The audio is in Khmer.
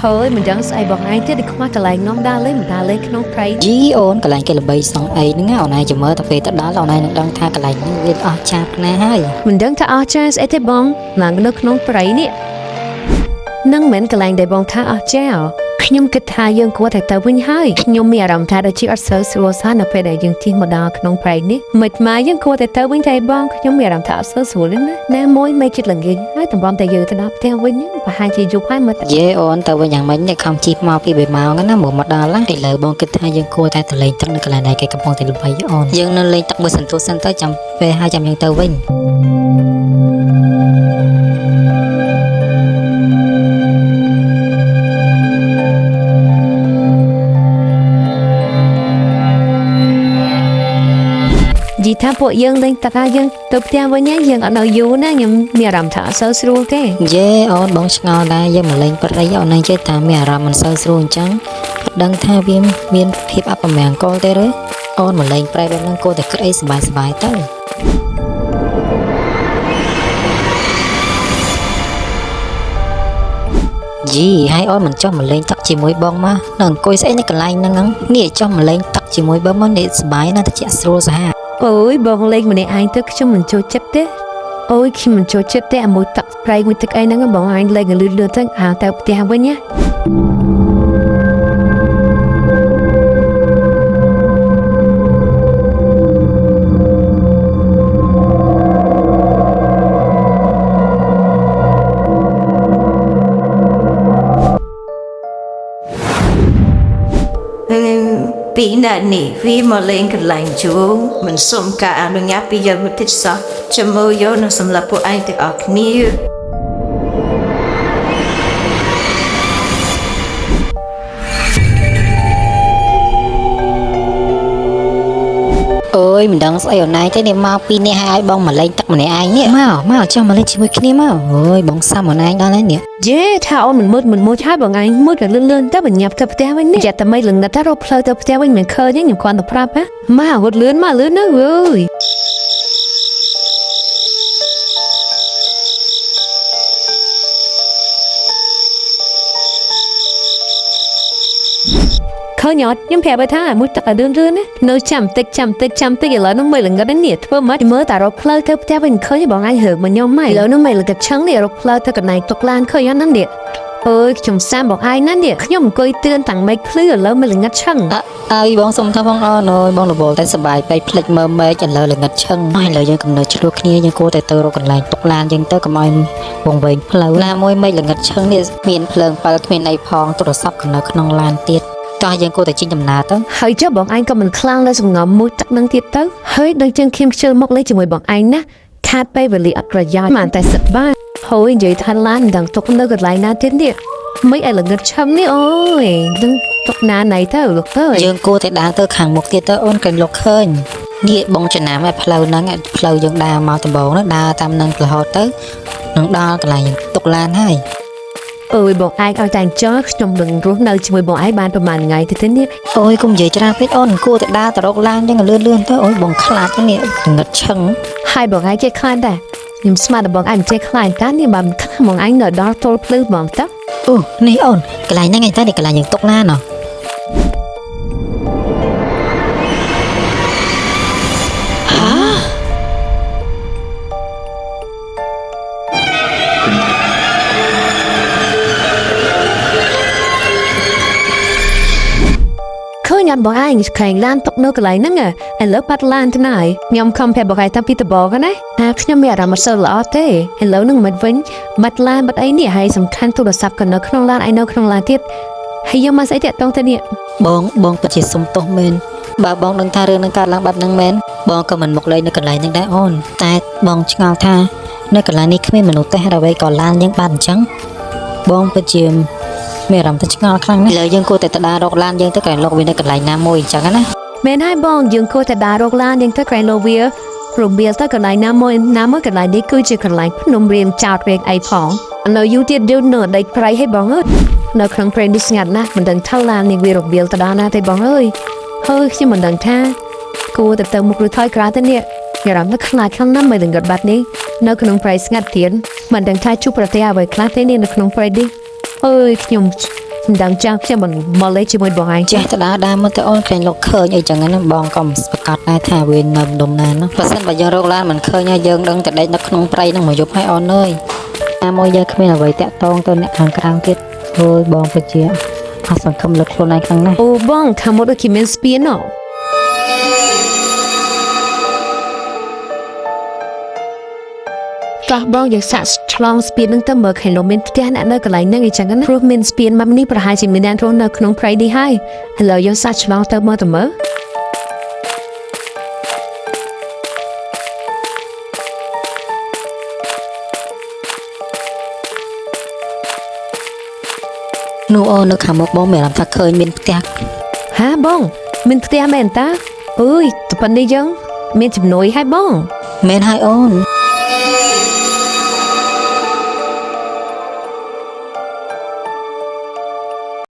ហើយមិនដឹងស្អីបងឯងទៀតខ្វះកន្លែងនាំដើរលេងមិនដើរលេងក្នុងព្រៃ យីអូនកន្លែងគេល្បីសងអីហ្នឹងណាអូនឯងចាំមើលទៅពេលទៅដល់អូនឯងនឹងដឹងថាកន្លែងហ្នឹងវាអស់ចាស់ណាស់ហើយ មិនដឹងថាអស់ចាស់ស្អីទេបងឡើងនៅក្នុងព្រៃនេះនឹងមិនកន្លែងដែលបងថាអស់ចាស់ខ្ញុំគិតថាយើងគួរតែទៅវិញហើយខ្ញុំមានអារម្មណ៍ថាដូចជាអត់សូវស្រួលសោះនៅពេលដែលយើងជិះមកដល់ក្នុងព្រៃនេះមិនមកយើងគួរតែទៅវិញតែបងខ្ញុំមានអារម្មណ៍ថាអត់សូវស្រួលទេណាណាមួយមិនចិត្តល្ងាចហើយតម្រាំតែយើងទៅដល់ផ្ទះវិញប្រហែលជាយប់ហើយមើលទៅ យេអូនទៅវិញយ៉ាងម៉េចនេះខំជិះមកពី3ម៉ោងហ្នឹងណាមកមកដល់ហ្នឹងឥឡូវបងគិតថាយើងគួរតែទៅលេងទឹកនៅកន្លែងដែលគេកំពុងតែល្បីអូនយើងនៅលេងទឹកមួយសន្ទុះសិនទៅចាំពេលហើយចាំយើងទៅវិញ និយាយថាពួកយើងលេងទឹកហើយយើងទៅផ្ទះវិញហើយយើងអត់នៅយូរណាខ្ញុំមានអារម្មណ៍ថាអត់សូវស្រួលទេ យេអូនបងឆ្ងល់ដែរយើងមកលេងព្រៃអូនឯងចេះតែមានអារម្មណ៍មិនសូវស្រួលអញ្ចឹងអត់ដឹងថាវាមានភាពអពមង្គលទេឬអូនមកលេងព្រៃបែបហ្នឹងគួរតែគិតអីសប្បាយសប្បាយទៅ យីហើយអូនមិនចុះមកលេងទឹកជាមួយបងមកនៅអង្គុយស្អីនៅកន្លែងហ្នឹងហ្នឹងនេះចុះមកលេងទឹកជាមួយបងមកនេះសប្បាយណាស់ត្រជាក់ស្រួលសាហាវ អូយបងលេងម្នាក់ឯងទៅខ្ញុំមិនចូលចិត្តទេអូយខ្ញុំមិនចូលចិត្តទេអាមួយទឹកប្រៃមួយទឹកអីហ្នឹងបងឯងលេងឲ្យលឿនលឿនទៅអាទៅផ្ទះវិញណា ពីណានេះវាមកលេងកន្លែងជួងមិនសុំការអនុញ្ញាតពីយើងមកតិចសោះចាំមើលយកនឹងសម្រាប់ពួកឯងទាំងអស់គ្នា អើយមិនដឹងស្អីអូនឯងទេនេះមកពីនេះហើយឲ្យបងមកលេងទឹកម្នាក់ឯងនេះមកមកចុះមកលេងជាមួយគ្នាមកអើយបងសាំអូនឯងដល់ហើយនេះ យេថាអូនមិនមើលមិនមួយហើយបងឯងមើលតែលឿនលឿនទៅបញ្ញាប់ទៅផ្ទះវិញនេះយ៉ាតែមិនលងណាត់តែរកផ្លូវទៅផ្ទះវិញមិនឃើញទេខ្ញុំគ្រាន់តែប្រាប់ណាមករត់លឿនមកលឿនណាស់អើយឃើញអត់ខ្ញុំប្រាប់ឲ្យថាមួយទឹកឲ្យលឿនលឿនណានៅចាំតិចចាំតិចចាំតិចឥឡូវនោះមិនលងឹតនេះធ្វើមកមើលតែរកផ្លូវទៅផ្ទះវិញឃើញបងឯងហើមកខ្ញុំមកឥឡូវនោះមិនលងឹតឆឹងនេះរកផ្លូវទៅកន្លែងទុកឡានឃើញអត់ហ្នឹងនេះអើយខ្ញុំសាមបងឯងណានេះខ្ញុំអង្គុយទឿនតាំងមេឃភ្លឺឥឡូវមិនលងឹតឆឹង អអើយបងសុំថាបងអូនអើយបងរវល់តែសប្បាយពេកភ្លេចមើលមេឃឥឡូវល្ងិតឈឹងហើយឥឡូវយើងកំណត់ឆ្លោះគ្នាយើងគួរតែទៅរកកន្លែងទុកឡានយើងទៅកុំឲ្យវង្វេងផ្លូវណាមួយមេឃល្ងិតឈឹងនេះមានភ្លើងប៉ែលគ្មានអីផងទូរស័ព្ទក៏នៅក្នុងឡានទៀតតោះយើងគួរតែជិះដំណើរទៅ ហើយចុះបងឯងក៏មិនខ្លាំងលើសំងំមួយទឹកនឹងទៀតទៅហើយដូចជាងខៀមខ្ជិលមកលេងជាមួយបងឯងណាខាតពេលវេលាអត់ប្រយោជន៍មិនតែសប្បាយហើយនិយាយថាឡានមិនដឹងទុកនៅកន្លែងណាទៀតនេះមិនឲ្យល្ងឹតឆឹមនេះអូយនឹងទុកណាណៃទៅលោកអើយ យើងគួរតែដើរទៅខាងមុខទៀតទៅអូនក្រែងលោកឃើញនេះបងចំណាំឲ្យផ្លូវហ្នឹងឲ្យផ្លូវយើងដើរមកដំបូងហ្នឹងដើរតាមហ្នឹងរហូតទៅនឹងដល់កន្លែងយើងទុកឡានហើយ អើយបងឯងឲ្យតែអញ្ចឹងខ្ញុំនឹងរស់នៅជាមួយបងឯងបានប្រហែលថ្ងៃទៅទៀតនេះ អូយកុំនិយាយច្រើនពេកអូនគួរតែដើរទៅរកឡានយើងឲ្យលឿនលឿនទៅអូយបងខ្លាចហ្នឹងនេះងឹតឈឹង ហើយបងឯងចេះខ្លាចដែរខ្ញុំស្មានតែបងឯងមិនចេះខ្លាចតានេះបើមិនខ្លាចបងឯងនៅដល់ទល់ភ្លឺបងតើ អូនេះអូនកន្លែងហ្នឹងឯងតើនេះកន្លែងយើងទុកឡានហ៎ ឃើញអត់បងឯងខ្លែងឡានຕົកនៅកន្លែងហ្នឹងឥឡូវបាត់ឡានទៅណាហើយខ្ញុំខំប្រាប់បងឯងតាំងពីដំបូងណាថាខ្ញុំមានអារម្មណ៍មិនសូវល្អទេឥឡូវហ្នឹងមិនវិញបាត់ឡានបាត់អីនេះហើយសំខាន់ទូរស័ព្ទក៏នៅក្នុងឡានឯងនៅក្នុងឡានទៀតហើយយកមកស្អីតាក់តងទៅនេះ បងបងពិតជាសុំទោសមែនបើបងដឹងថារឿងហ្នឹងកើតឡើងបែបហ្នឹងមែនបងក៏មិនមកលេងនៅកន្លែងហ្នឹងដែរអូនតែបងឆ្ងល់ថានៅកន្លែងនេះគ្មានមនុស្សទេហេតុអ្វីក៏ឡានយើងបានអញ្ចឹងបងពិតជាមានអារម្មណ៍ថាឆ្ងល់ខ្លាំងណាស់ឥឡូវយើងគួរតែទៅដើររកឡានយើងទៅកន្លែងលោកវានៅកន្លែងណាមួយអញ្ចឹងណា មែនហើយបងយើងគួរតែដើររកឡានយើងទៅក្រែងលោវារមៀលទៅកន្លែងណាមួយណាមួយកន្លែងនេះគឺជាកន្លែងភ្នំរៀមចោតរៀងអីផងនៅយូរទៀតយើងនៅដីព្រៃហើយបងអើយនៅក្នុងព្រៃនេះស្ងាត់ណាស់មិនដឹងថាឡាននេះវារមៀលទៅដល់ណាទេបងអើយហើយខ្ញុំមិនដឹងថាគួរតែទៅមុខឬថយក្រោយទៅនេះអារម្មណ៍ថាខ្លាចខ្លាំងណាស់មិនដឹងគាត់បាត់នេះនៅក្នុងព្រៃស្ងាត់ទៀតមិនដឹងថាជួបប្រទះអ្វីខ្លះទេនេះនៅក្នុងព្រៃនេះអើយខ្ញុំ មិនដឹងចាស់ខ្ញុំមិនមកលេងជាមួយបងឯង ចេះតដើរដើរមកទៅអូនឃើញលោកឃើញអីចឹងណាបងក៏មិនប្រកាសដែរថាវានៅម្ដុំណាណាបើសិនបើយើងរកឡានមិនឃើញហើយយើងដឹងតែដេកនៅក្នុងព្រៃហ្នឹងមួយយប់ហើយអូនអើយណាមួយយើងគ្មានអ្វីតាក់ទងទៅអ្នកខាងក្រៅទៀតអើយបងពិតជាអស់សង្ឃឹមលើខ្លួនឯងខ្លាំងណាស់ អូបងខាងមុខដូចជាមានស្ពានណតោះបងយើងសាកឆ្លងស្ពាននឹងទៅមើលឃើញលោកមានផ្ទះអ្នកនៅកន្លែងហ្នឹងអីចឹងណាព្រោះមានស្ពានមកនេះប្រហែលជាមានអ្នករស់នៅក្នុងព្រៃនេះហើយឥឡូវយើងសាកឆ្លងទៅមើលទៅមើល នោះអូននៅខាងមុខបងមានអារម្មណ៍ថាឃើញមានផ្ទះ ហាបង មានផ្ទះមែនតាអើយតែប៉ុណ្នេះយើងមានជំនួយហើយបង មែនហើយអូន